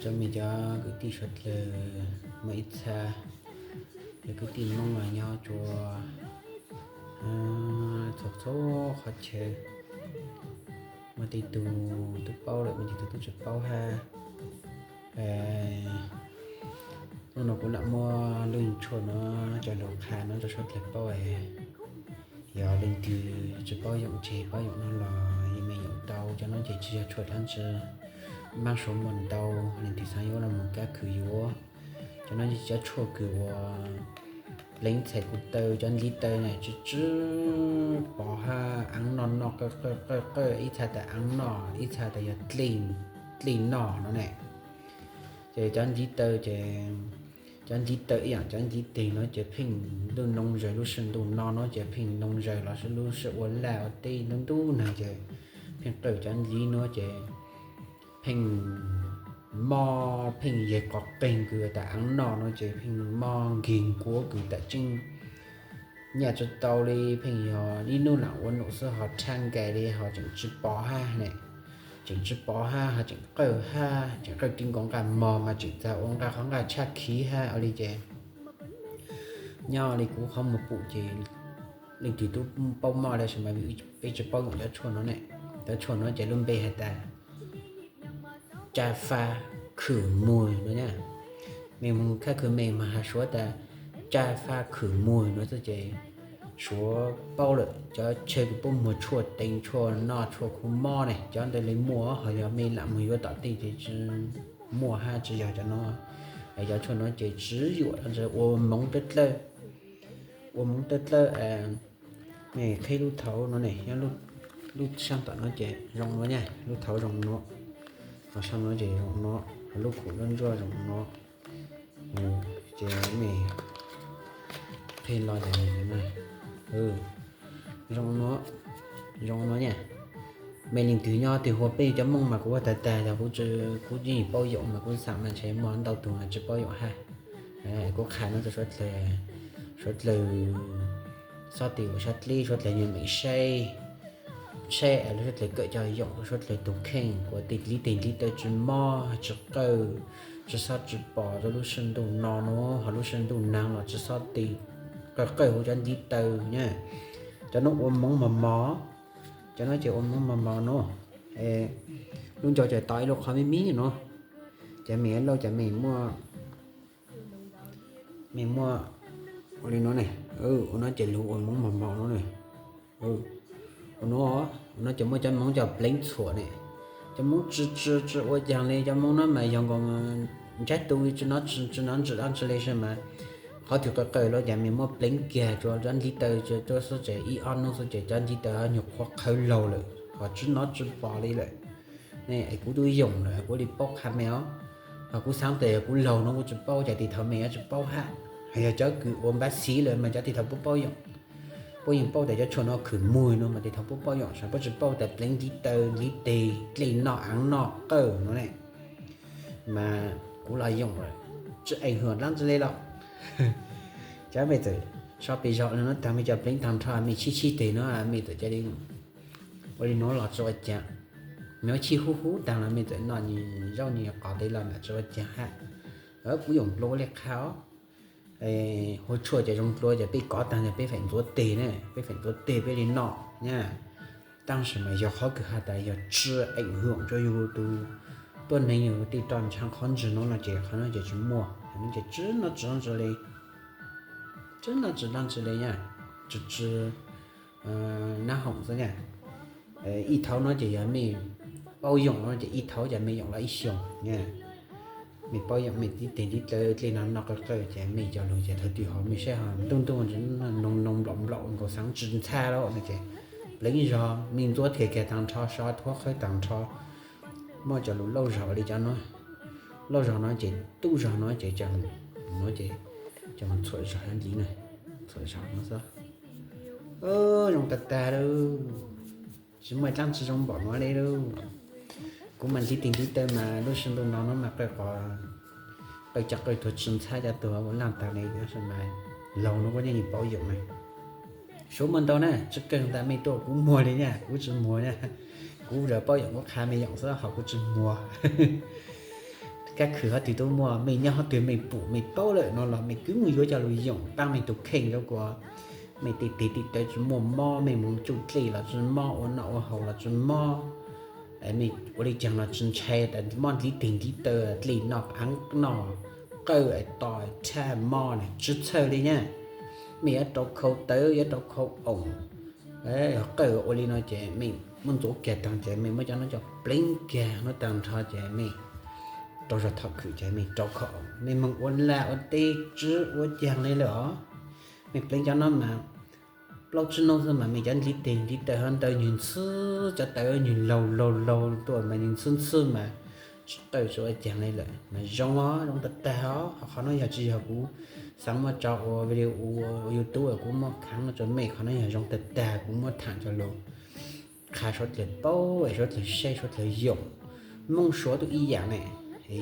Cov me cov kwv tij suav dlawg, muaj ib txha cov kwv tij Hmoob los nyob tsua txhua txhua qhov chaw. Muaj tej tug twb paub lawm, muaj tej tug twb tsis paub hab. Hnub no kuv lam muab lub tshuaj no coj lug qha no rau suav dlawg paub. Yog leej twg tsis paub yoom tseg paub yoom no los yeej meem yoom tau. Cov no ces tsis yog tshuaj dlaab tsi, maab suav muaj ntau, leej twg xaav yuav los mus kab khwv yuav. Cov no yog cov tshuaj kws uas pleev txhais kuv taw, cov ntliv taw na tsw tsw pos hab aav noj noj qawj qawj qawj qawj, ib txha tas aav noj, ib txha tas yog dlej noj no ne. Ces cov ntliv taw ces, cov ntliv taw ib yaam cov ntliv teg no ces pheej ntuj noo zawg, lub sij ntuj no no ces pheej noo zawg los sis lub sij ua laj ua teb ntub ntub nag ces pheej qawj cov ntliv no ces pheej mob, pheej yeg qov qeeg kws tas aav noj no ces pheej mob nkig nkuav kws tas tseeb nyaj tsis tau li, pheej yog ib nub lam ua num xwb ho tshab nkaim li ho tseem tsis pos hab ne. Tseem tsis pos hab ho tseem qawj hab, tseem qawj ti nkaus nqaj mog mas tseem txag ua nqaj qhov nqaj tshab khiv hab ua li ces nyob li kuv qhov muag pum ces leej twg tub paub mob li sis mas peb tsis paub yoom cov tshuaj no ne. Cov tshuaj no ces lub npe has tas tsa fa khwm mug no na. Mej mus khab khwv mej mas has suav tas tsa fa khwm mug no xwb ces suav paub lawm. Cov chaw kws puab muag tshuaj teev tshuaj noj tshuaj khuv mob ne cov ntawd li muaj, ho yog mej lam mus yuav tom tej ces tsis muaj hab tsis yog cov no. Cov tshuaj no ces tsis yuam ua moov dlawb dlawb, ua moov dlawb dlawb. Mej qhib lub thauv no ne, nyob lub saab tom no ces zoo no na, lub thauv zoo no, ho saab no ces zoo no, ho lub khum ntsuab ntsuab zoo no. Ces mej qhib los ces zoo no, zoo no na. Mej leej twg nyob twg hu peb cov Moob mas kuv ua tag tag yog kuv, kuv yeej paub yoom mas kuv xaam mas ntshe muaj ntau tug mas tsis paub yoom hab. Kuv qha no rau suav dlawg, suav dlawg xob tig ua sab dlib, suav dlawg nyiam meem saib, saib lawv suav dlawg kawm cov yoom, suav dlawg tug kheej kuas tej dlib teg dlib taw tsis mob tsis qawj, tsis xob tsis pos rau lub sij ntuj no no, ho lub sij ntuj naag los tsis xob tig qawj qawj huv cov dlib taw na. Cov no ua moov mos mos, cov no ces ua moov mos mos no. Lub ncauj ces tau ib lub qhov me me no, ces mej lauj ces mej muaj, mej muaj ua li no ne. Ua no ces lug ua moov mos mos no ne. Ua no, ua no ces muaj cov moov cov pleev txhuam ne. Cov moov tsi tsi tsi ua caag li, cov moov no mas yog nkaus ntsab tu tsi no tsi no ntsim dlaab tsi li saib mas qhov twg qawj qawj los ces mej muab pleev kiag rua cov dlib taw rua xwb ces ib ob nub xwb ces cov dlib taw nyuag qhuav qhawv laug lawm ho tsi no tsi pos li lawm. Ne es kuv tub yoom lawm kuv li paub qha mej os. Ho kuv xaav tas yog kuv laug no kuv tsis paub ces tes thaum mej yuav tsis paub hab. Ho yog cov kws ua npab xiv lawm mas cov tes thaum puab paub yoom, puab yeej paub tas cov tshuaj no khwm mug no mas tes thaum puab paub yoom, puab tsis paub tas pleev dlib taw dlib teg dlej noj aav noj qawj no ne. Mas kuv los yoom lawm, tsi ees huam dlaab tsi li los. Cov mej txawm so pes zaug no taag mej cov pleev taag nrho mej sib sib teg no mej txawm cia li ua li no los tsi ua caag. Mej ua sib hub hub taag los mej txawm noj zaub noj qos ntawd los mam tsi ua caag hab. Kuv yoom dlua ua li qha os. Hu tshuaj ces zoo dlua ces peb kov taag ces peb feem ntxuav teg ne, peb feem ntxuav teg peb li noj na. Tab sis mas yog qhov kws has tas yog tsi ees huam rua yug tug tuab neeg yug tej roj ntsha qhov ntswg no no ces qhov no ces tsis muaj, ces tsi no tsi dlaab tsi li, tsi no tsi dlaab tsi li na, tsi tsi nab hoom xwb na. Ib thaum no ces yog mej paub yoom no ces ib thaum ces mej yoom los ib xyoos na. Mej paub yoom mej tib teg tib taw dlej no noj qawj qawj ces mej coj lug ces thaum twg ho mej saib ho ntuj ntuj noo noo nplaum nplaum nkaus xaav tsi ntxhab lawm no ces pleev zog mej ntxuav teg kiag taag nrho so thuab qhawb taag nrho. Muaj cov lug lauj zog li cov no, lauj zog no ces tub zog no ces coj mus, no ces coj mus txhuam zog ntxiv na, txhuam zog no xwb. Zoo tag tag lawm, tsis muaj dlaab tsi zoo npaum no li lauj. Kuv mas ntxiv teg ntxiv taw mas lub sij ntuj no no mas qawj qos, qawj cov qawj tuag tsi ntxhab cov tuag ua laaj taag li, tab sis mas laug no kuj yeej paub yoom na. Suav muaj ntau na, tsi kawg tas mej tuaj kuv muag li na, kuv tsi muag na. Kuv zam paub yoom kuv qha mej yoom xwb ho kuv tsi muag. kab khw hov twg tub muaj, mej nyob hov twg mej pum mej paub lawm no los mej kuj mus yuav coj lug yoom paab mej tug kheej rua kuas mej tej tig tej taw tsi muaj mob, mej mus tsuj dlej los tsi mob, ua noj ua haus los tsi mob. Mej ua le caag los tsi ntshai tas mob ntiv tig ntiv taw, dlej noj aav noj, qawj to tshab mob na tsi txhawj le na. Mej yuav rau khau tawv, yuav rau khau oom, qawj ua le no ces mej muab ntxuav kag taag ces mej muab cov no coj pleev kag nuav taag nrho ces mej rau zog thom khwm ces mej rau khau oom, mej moog ua laj ua teb tsi ua caag le lawm os. Mej pleev cov no mas plaub tsib nub xwb mas mej cov ntiv tig ntiv taw hov ntawd nwg ntxhwb, cov taw nwg laug laug laug tuaj mas nwg ntxhwb ntxhwb mas tsi qawj tsi ua caag le lawm mas zoo os, zoo tag tag os. Qhov no yog tsi yog kuv xaav muab tso ua video ua YouTube kuv muab khaav no rua mej, qhov no yog zoo tag tag kuv muab thaam coj lug qha suav dlawg paub, suav dlawg saib, suav dlawg yoom. Moob Suav tub ib yaam ne.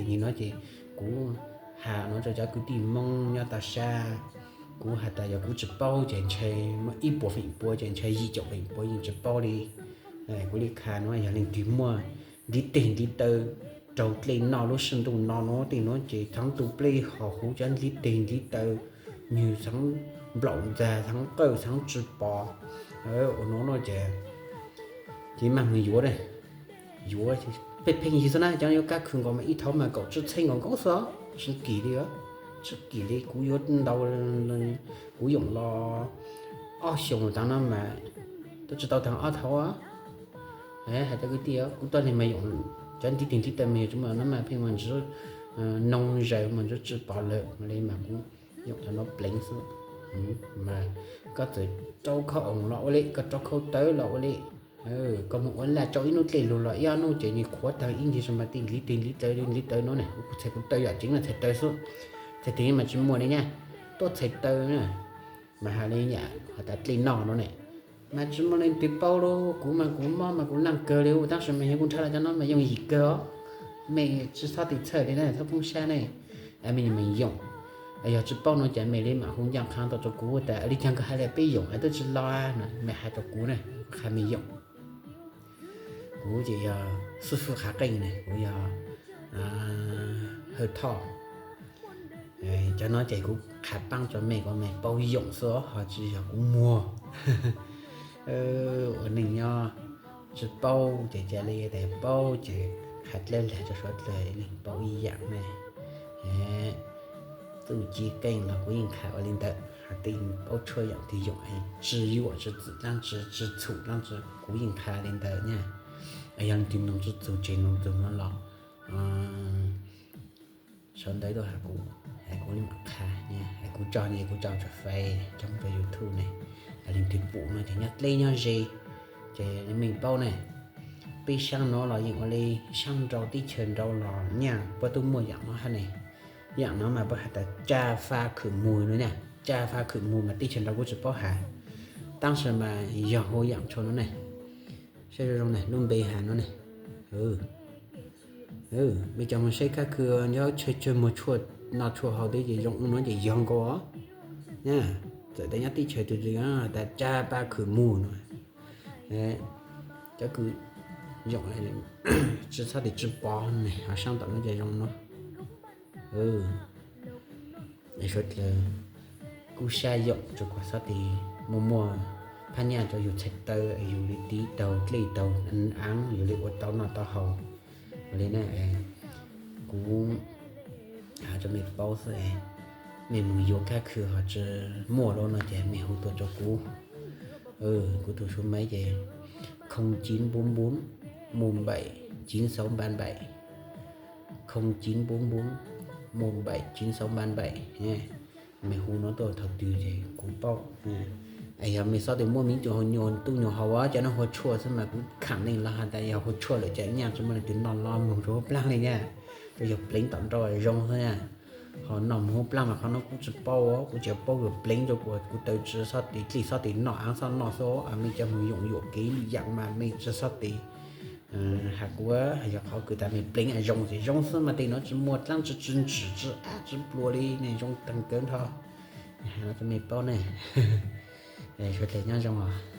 Nim no ces kuv has no rua cov kwv tij Moob nyob toj sab, kuv has tas yog kuv tsi paub ces ntshai muaj ib puas feem pua ces ntshai yim caum feem pua yeej tsi paub li. Kuv le qha nuav yog leej twg muaj ntiv tig ntiv taw raug dlej noj lub sij ntuj no nuav tej nuav ces txheev tu dlej ho huv cov ntiv tig ntiv taw, nwg txheev nplaum ntxag, txheev qawj, txheev tsi pom. Ua nuav nuav ces ces maam moog yuav, yuav pheej pheej yig xwb na. Cov yuav kab khw nkaus mas ib thaum mas kaum tsib txheeb nkaus nkaus xwb, tsi kim li, tsi kim li. Kuv yuav ntau, kuv yoom los ob xyoos taag no mas tub tsi tau taag ob thaum. Has cov kwv tij, kuv tuaj le mas yoom cov ntiv tig ntiv taw mas yog tsi muaj no mas pheej mas ntsuv noo zaws mas ntsuv tsi pom lawm le mas kuv yoom cov no pleev xwb. Mas koj txawm rau khau oom los ua le, koj rau khau tawv los ua le, koj moog ua laj tsau ib nub dlej lug los ib ob nub ces nwg qhuav taag ib ncig mas tej ntiv tig ntiv taw, ntiv taw no ne, kuv txhais kuv taw yom tseev na txhais taw xwb, txhais tig mas tsi muaj le na, tuaj txhais taw na. Mas has le yam has tas dlej noj no ne, mas tsi muaj leej twg paub lawm, kuv mas kuv mob mas kuv laaj kawg le, tab sis mas yog kuv nrhav los cov no mas yooj yim kawg os. Mej tsi txhob tig txhawj le na, txhob poob sab ne. Mej mas yoom, yog tsi paub no ces mej le mam hu ncaaj qha tuaj rua kuv tas le caag koj has le peb yoom es tub tsi los no, mej has rua kuv na, qha mej yoom. Kuv ces yog xwb fwj qhav qeej ne, kuv yog Hawj Thoj. Cov no ces kuv qha paab rua mej kuas mej paub yoom xwb ho tsi yog kuv muag. Ua neej nyob tsi paub ces ca le tas paub ces qha dlawb lag rua suav dlawg le paub ib yaam ne. Txuj ci keej los kuv yeej qha ua le ntawd, hab tej paub tshuaj yaam twg yoom es tsi yuam tsi txwm dlaab tsi, tsi txhum dlaab tsi kuv yeej qha le ntawd nyab. Yog leej twg nug tsi txug tseg nug txug no los sau ntawv tuaj has kuv, es kuv le mam qha nyab, es kuv tso ne kuv tso rua Face, tso rua YouTube ne. Leej twg pum no ces nyob dleb nyob ze ces mej paub ne. Peb saab nuav los yeej ua le saab nrau teb chaws nrau los nyaj puab tub muaj yaam no hab ne. Yaam no mas puab has tas ca pha khwm mug no nyab, ca pha khwm mug mas teb chaws nrau kuv tsi paub has, tab sis mas yog hu yaam tshua no ne. Saib zoo zoo ne, lub npe has no ne. Mej cov moog saib kab khw nyob chaw chaw muag tshuaj noj tshuaj haus teb ces zoo ua no ces yog nkaus os. Txawm tas nyob teb chaws twg tas ca pha khwm mug no, cov kws yoom tsi txhob tig tsi pom ne, ho saab tom no ces zoo no. Suav dlawg kuj sab yoom rua kuas txhob tig muaj muaj phab nyaj rua yug txhais taw, yug le tiv taug dlej taug aav, yug le ua tau noj tau haus. Ua le na, kuv has rua mej paub xwb, mej moog yuav kab khw ho tsi muaj lawm no ces mej hu tuaj rua kuv. Kuv tug suav maiv ces không chín bốn bốn một bảy chín sáu ba bảy, không chín bốn bốn một bảy chín sáu ba bảy. Mej hu no tuaj thaum twg ces kuv paub. Es yog mej xob tig muaj miv nyuas tub nyuas haus cov no hu tshuaj xwb mas kuv kham neeg los has tas yog hu tshuaj lawm ces nyaj tsi muaj leej twg noj los moog rua huv plaab le nyab. Rua yog pleev tom nrau zoo xwb na. Ho noj moog huv plaab mas qhov no kuv tsi paub, kuv tsi paub yog pleev rua kuas kuv taw tsi xob tig dlej xob tig noj aav xob noj xwb. Mej cov moog yoom yuam kev yaam mas mej tsi xob tig has kuv, yog qhov kws tas mej pleev zoo ces zoo xwb mas tej no tsi muaj dlaab tsi, tsi ntsim tsi ab tsi pluag li ne, zoo taag kawg nrho. Has no rua mej paub ne. Suav dlawg nyob zoo os.